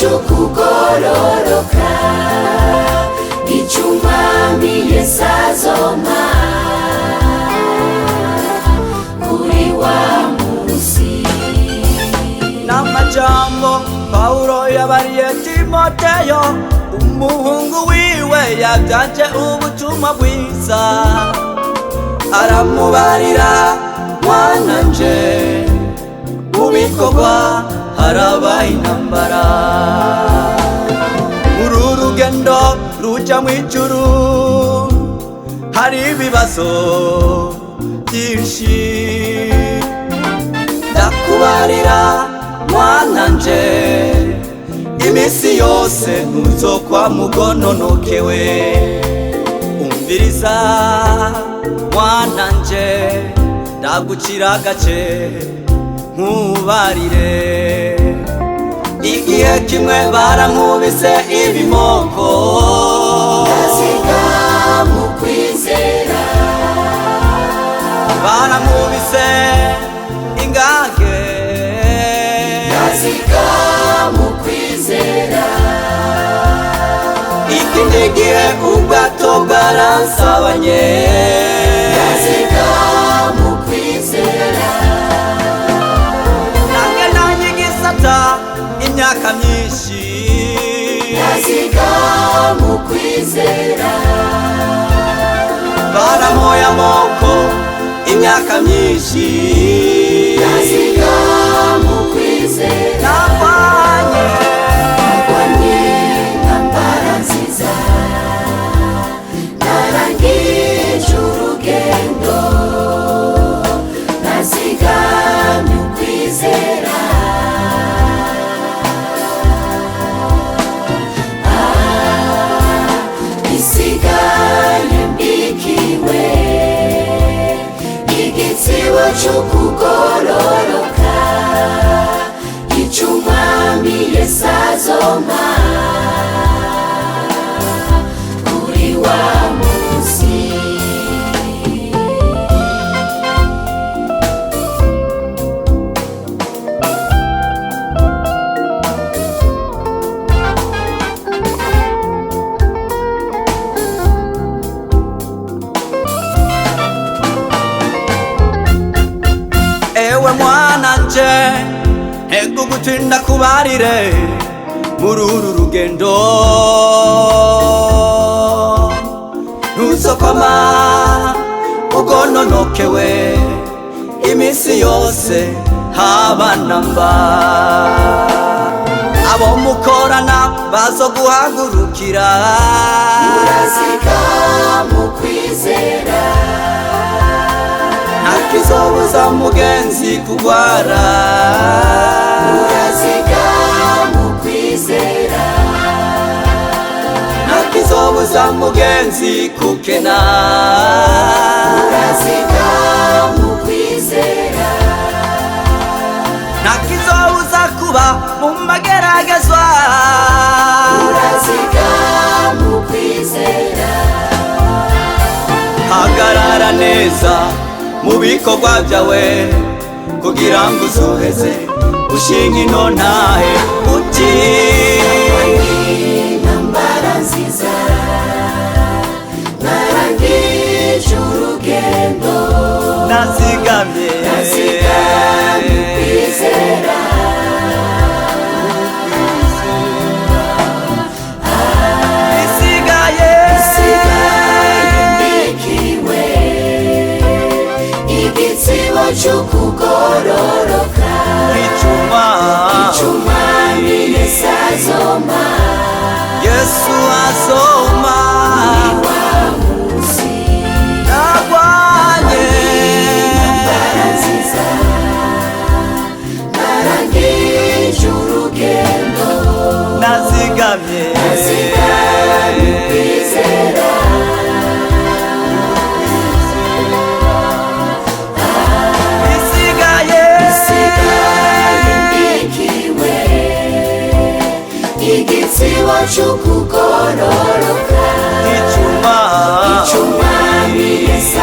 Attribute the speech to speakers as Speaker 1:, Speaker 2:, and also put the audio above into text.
Speaker 1: Cy'ukugororoka icy'umwami Yesu azompa kuri wa munsi.
Speaker 2: N'amajambo Pawulo yabariye Timoteyo, umuhungu wiwe yabyaje ubutumwa bwiza, aramubarira: "Mwananje, mu bikorwa harabaye intambara. Uru rugendo ruja mw'ijuru hari ibibazo byinshi. Ndakubarira mwananje, iminsi yose ntuzokwa mugononokewe. Umviriza mwananje, ndagucira agace nkubarire. Igihe kimwe barankubise ibimoko,
Speaker 1: Ndaziga mu kwizera,
Speaker 2: barankubise ingage,
Speaker 1: Ndaziga mu kwizera,
Speaker 2: ikindi gihe ubwato bwaransabanye,
Speaker 1: Ndaziga mu kwizera,
Speaker 2: nagenanye igisata imyaka myinshi,
Speaker 1: Ndaziga mu kwizera,
Speaker 2: baramoye amoko imyaka myinshi,
Speaker 1: Ndaziga mu kwizera,
Speaker 2: narwanye
Speaker 1: Narwanye intambara nziza, narangije urugendo, nazigamye ukwizera. Isigaye mbikiwe igitsibo cy'ukugororoka icy'umwami Yesu azompa kuri wa munsi.
Speaker 2: Ewe mwananje, ntego gutinda kubarire, muri uru rugendo ntuzokoma ugononokewe iminsi yose habanamba. Abo mukorana bazoguhagurukira,
Speaker 1: Uraziga mu kwizera,
Speaker 2: ntakizobuza mugenzi kugwara,
Speaker 1: Uraziga mu kwizera,
Speaker 2: ntakizobuza mugenzi kukena,
Speaker 1: Uraziga mu kwizera,
Speaker 2: ntakizobuza kuba mu mageragezwa,
Speaker 1: Uraziga mu kwizera,
Speaker 2: hagarara neza mu bikorwa byawe kugira ngo uzoheze ushinga ino ntahe uti:
Speaker 1: Intambara nziza, narangije urugendo,
Speaker 2: Nazigamye
Speaker 1: Nazigamye ukwizera,
Speaker 2: isigaye
Speaker 1: Isigaye mbikiwe igitsibo cy'ukugororoka
Speaker 2: icuma
Speaker 1: icy'umwami Yesu azompa
Speaker 2: Yesu azoma
Speaker 1: wa munsi.
Speaker 2: Narwanye
Speaker 1: Intambara nziza, narangije urugendo,
Speaker 2: Nazigamye
Speaker 1: Nazigamye ukwizera,
Speaker 2: isigaye
Speaker 1: Isigaye mbikiwe igitsibo cy'ukugororoka
Speaker 2: icuma
Speaker 1: icy'umwami Yesu